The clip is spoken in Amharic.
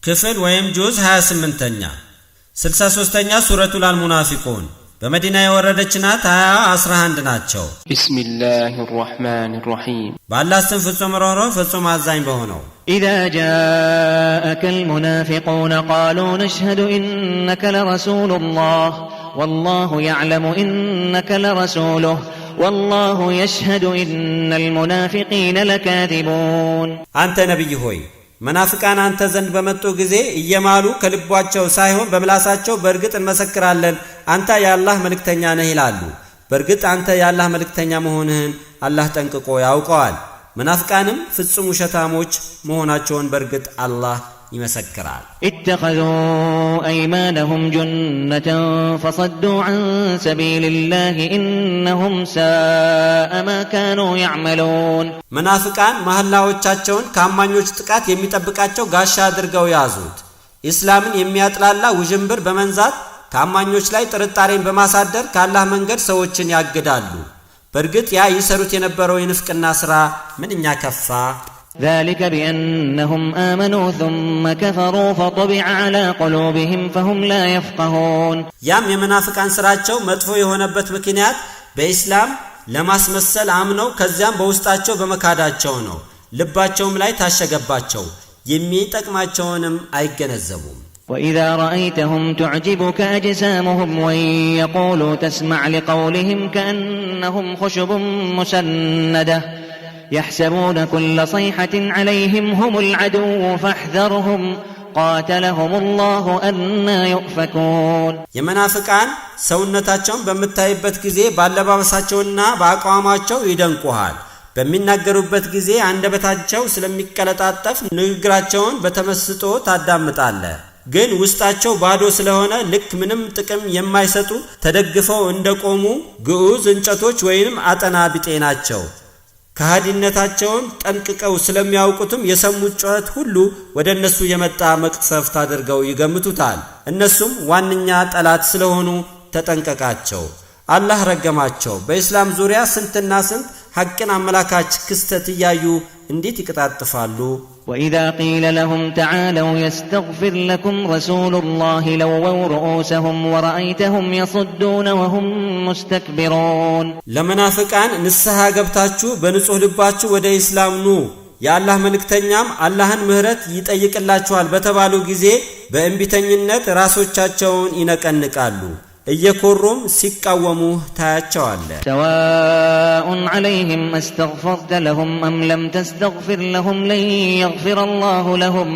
ክፍል ወይም ጁዝ 28ኛ 63ኛ ሱረቱል አልሙናፊቁን በመዲና የወረደች ናት። 20 11 ናቸው። بسم الله الرحمن الرحيم። በአላህ ስም ፍጹም ርኅሩህ ፍጹም አዛኝ በሆነው። إذا جاءك المنافقون قالوا نشهد إنك لرسول الله والله يعلم إنك لرسوله والله يشهد إن المنافقين لكاذبون። አንተ ነቢይ ሆይ፣ መናፍቃን አንተ ዘንድ በመጡ ጊዜ እየማሉ ከልባቸው ሳይሆን በምላሳቸው በእርግጥ እንመሰክራለን አንተ የአላህ መልእክተኛ ነህ ይላሉ። በእርግጥ አንተ የአላህ መልእክተኛ መሆንህን አላህ ጠንቅቆ ያውቀዋል። መናፍቃንም ፍጹም ውሸታሞች መሆናቸውን በእርግጥ አላህ ይመሰክራል። اتخذوا أيمانهم جنة فصدوا عن سبيل الله إنهم ساء ما كانوا يعملون። መናፍቃን መሐላዎቻቸውን ከአማኞች ጥቃት የሚጠብቃቸው ጋሻ አድርገው ያዙት። ኢስላምን የሚያጥላላ ውዥንብር በመንዛት ከአማኞች ላይ ጥርጣሬን በማሳደር ከአላህ መንገድ ሰዎችን ያግዳሉ። በእርግጥ ያ ይሰሩት የነበረው የንፍቅና ሥራ ምንኛ ከፋ! ذلك بأنهم آمنوا ثم كفروا فطبع على قلوبهم فهم لا يفقهون። ያም የመናፍቃን ስራቸው መጥፎ የሆነበት ምክንያት በኢስላም ለማስመሰል አምነው ከዚያም በውስጣቸው በመካዳቸው ነው። ልባቸውም ላይ ታሸገባቸው፣ የሚጠቅማቸውንም አይገነዘቡም። وإذا رأيتهم تعجبك أجسامهم وإن يقولوا تسمع لقولهم كأنهم خشب مسندة يحسبون كل صيحة عليهم هم العدو فاحذرهم قاتلهم الله أنى يؤفكون። የመናፍቃን ሰውነታቸውን በምታይበት ጊዜ ባለባበሳቸውና በአቋማቸው ይደንቁሃል። በሚናገሩበት ጊዜ አንደበታቸው ስለሚቀለጣጠፍ ንግግራቸውን በተመስጦ ታዳምጣለህ። ግን ውስጣቸው ባዶ ስለሆነ ልክ ምንም ጥቅም የማይሰጡ ተደግፈው እንደቆሙ ግዑዝ እንጨቶች ወይንም አጠና ቢጤ ናቸው። ከሃዲነታቸውን ጠንቅቀው ስለሚያውቁትም የሰሙት ጩኸት ሁሉ ወደ እነሱ የመጣ መቅሰፍት አድርገው ይገምቱታል። እነሱም ዋነኛ ጠላት ስለሆኑ ተጠንቀቃቸው። አላህ ረገማቸው። በኢስላም ዙሪያ ስንትና ስንት ሐቅን አመላካች ክስተት እያዩ እንዴት ይቀጣጥፋሉ? وإذا قيل لهم تعالوا يستغفر لكم رسول الله لووا رؤوسهم ورأيتهم يصدون وهم مستكبرون። ለመናፍቃን ንስሐ ገብታችሁ በንጹሕ ልባችሁ ወደ ኢስላም ኑ፣ የአላህ መልእክተኛም አላህን ምህረት ይጠይቅላችኋል በተባሉ ጊዜ በእንቢተኝነት ራሶቻቸውን ይነቀንቃሉ። እየኮሩም ሲቃወሙ ታያቸዋለህ። سواء عليهم أستغفرت لهم أم لم تستغفر لهم لن يغفر الله لهم.